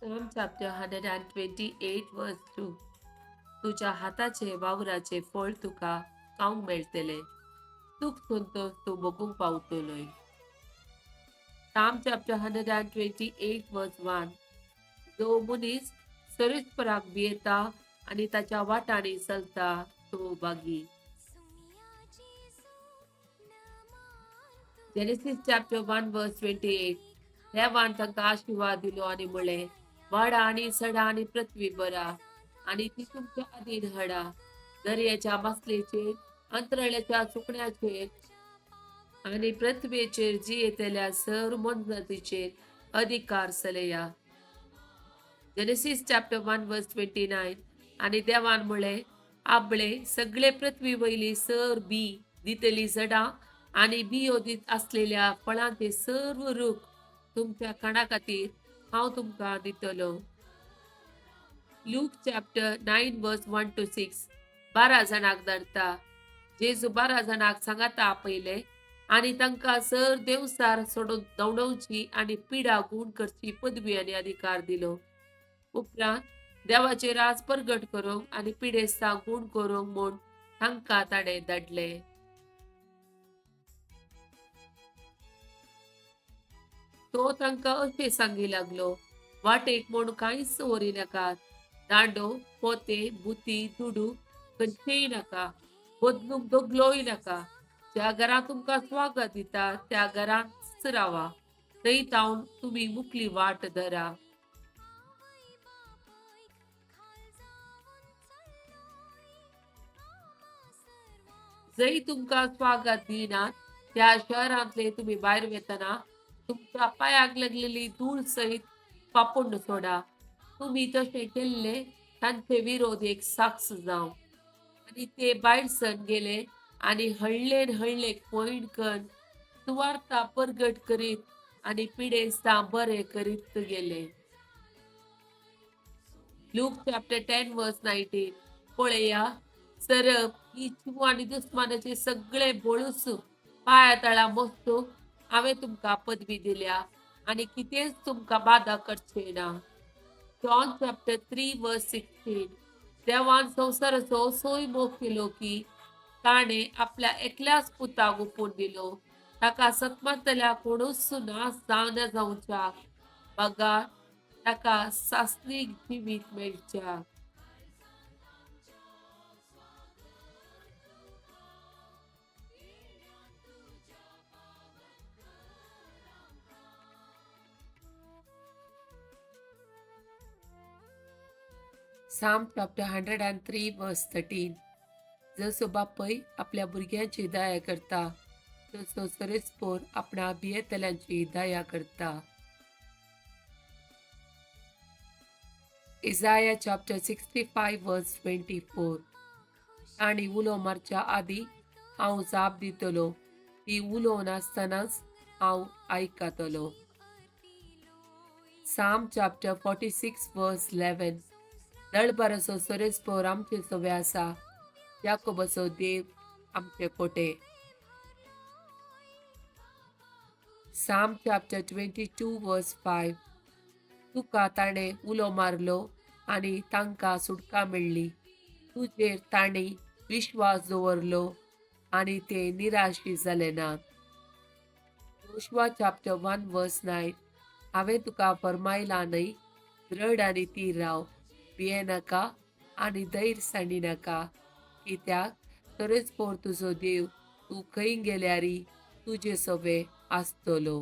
Psalm chapter 128 verse 2. तुज्या हाताचे वावराचे फळ तुका खावंक मेळटलें, सुख संतोश तूं भोगूंक पावतलोय. Psalm chapter 128 verse 1. जो मनीस सरेस्पराक भियेता आनी ताच्या वाटांनी चलता तो भागी. Genesis chapter 1 verse 28. देवान तांकां आशिर्वाद दिलो आनी म्हणलें, वाडा आनी सडा आनी पृथ्वी भरा आनी ती तुमच्या अधीन हाडा. दर्याच्या मासलेचेर, अंतराळ्याच्या सुकण्याचेर आनी पृथ्वेचेर जियेतल्या सर मोनजातीचेर अधिकार चलया. Genesis chapter 1 verse 29. आनी देवान म्हळें, आपले सगळे पृथ्वी वयली सर बी दितली झाडां आनी बियो दीत असलेल्या फळांचे सर्व रूख तुमच्या खाणा खातीर हांव तुमकां दितलो. Luke chapter 9 verse 1 to 6. 12 जाणांक धाडटा. जेजू 12 जाणांक सांगाता आपयले आनी तांकां सर देवसार सोडून धांवडावची आनी पिडा गूण करची पदवी आनी अधिकार दिलो. उपरांत देवाचे राज परगट करूंक आनी पिडेस्तांक गूण करूंक म्हूण तांकां ताणें धाडले. तो तांकां अशें सांगी लागलो, वाटेक म्हूण कांयच व्हरी नाकात, दांडो, पोते, बुती, दुडू खंयचेय नाका, बदलूंक दगलोय नाका. ज्या घरांत तुमकां स्वागत दिता त्या घरांत रावा, थंय तावन तुमी मुकली वाट धरा. जंय तुमकां स्वागत दिनात त्या शहरांतले तुमी भायर वेतना तुमच्या पांयाक लागलेली धूळ सयत फापून सोडा. तुमी तशें केल्ले तांचे विरोध एक साक्ष जावं. आनी ते भायर सरून गेले आनी हळ्ळेन हळ्ळेक पयण करून सुवार्ता परगट करीत आनी पिडेस्तां बरे करीत गेले. Luke chapter 10 verse 19. पळया, सरप, इच्छू आनी दुस्मानाचे सगळे बळूस पांया तळा मोस्तूक हांवें तुमकां पदवी दिल्या आनी कितेंच तुमकां बादा करचें ना. John chapter 3 verse 16. देवान संवसाराचो असोय मोग केलो की ताणें आपल्या एकल्याच पुताक ओंपून दिलो, ताका सतमातल्या कोणूच नाश जावना जावच्याक बगार ताका सासणीक जिवीत मेळच्याक. Psalm chapter 103 verse 13. जसो बापय आपल्या भुरग्यांची दया करता तसो सरेस्पोर आपणा भियेतल्यांची दया करता. Isaiah chapter 65 verse 24. तांणी उलो मारच्या आदीं हांव जाप दितलो, ती उलोवन आसतनाच हांव आयकतलो. Psalm chapter 46 verse 11. दळबाराचो सरेस्पोर आमचे सवे आसा, याकोबाचो देव आमचे कोटे. Psalm chapter 22 verse 5. तुका ताणें उलो मारलो आनी तांकां सुटका मेळ्ळी, तुजेर तांणी विश्वास दवरलो आनी ते निराशी जाले नात. Joshua chapter 1 verse 9. हांवें तुका फरमायलां न्हय, दृढ आनी थीर राव, भियेनाका आनी धैर्य सांडिनाका, कित्याक तरेच पोर तुजो देव तूं खंय गेल्यारी तुजे सोबे आसतलो.